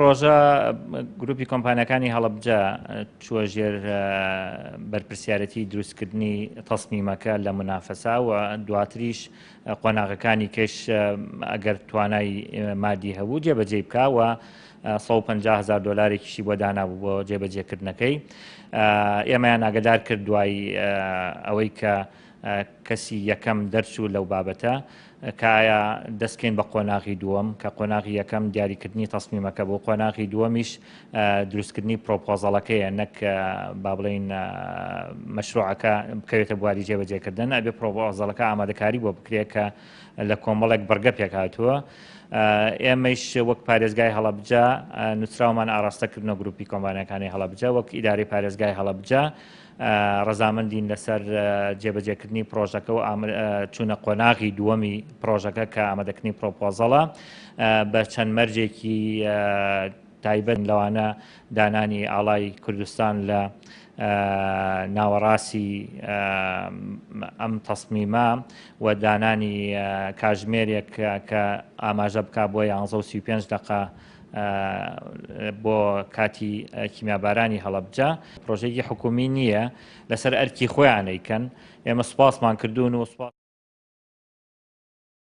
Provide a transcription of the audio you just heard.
پڕۆژە گروپی کۆمپانیاکانی هەڵەبجە چووە ژێر بەرپرسیارەتی دروستکردنی تەسمیمەکە لە مونافەسا و دواتریش قۆناغەکانی کەش ئەگەر توانای مادی هەبوو جێبەجێی بکا و 150 هزار دۆلارێکیشی بۆ دانابوو بۆ جێبەجێکردنەکەی. ئێمەیان ئاگدار کرد دوای ئەوەی کە کەسی یەکەم دەرچوو لەو بابەتە کە ئایا دەستکەین بە قۆناغی دووەم، کە قۆناغی یەکەم دیاریکردنی تەسمیمەکە بوو، قۆناغی دووەمیش دروستکردنی پرۆپۆزەڵەکەیە نەک با بڵێین مەشروعەکە بکەوێتە بواری جێبەجێکردن، ئەبێ پرۆپۆزەڵەکە ئامادەکاری بۆ بکرێت کە لە کۆمەڵێک بڕگە پێکهاتووە. ئێمەیش وەک پارێزگای هەڵەبجە نووسراومان ئاراستە کردنە گروپی کۆمپانیاکانی هەڵەبجە وەک ئیدارەی پارێزگای هەڵەبجە ڕەزامەندین لەسەر جێبەجێکردنی پرۆژەکە و چوونە قۆناغی دووەمی پرۆژەکە کە ئامادەکردنی پرۆپۆزەڵە بە چەند مەرجێکی تایبەت لەوانە دانانی ئاڵای کوردستان لە ناوەڕاستی ئەم تەسمیمە و دانانی کاژمێرێک کە ئاماژە بک بۆ 11 دقە بۆ کاتی کیمیابارانی هەڵەبجە. پرۆژەیەکی حکومی نییە، لەسەر ئەرکی خۆیان ئەیکەن، ئێمە سوپاسمان کردوون و سوپاس.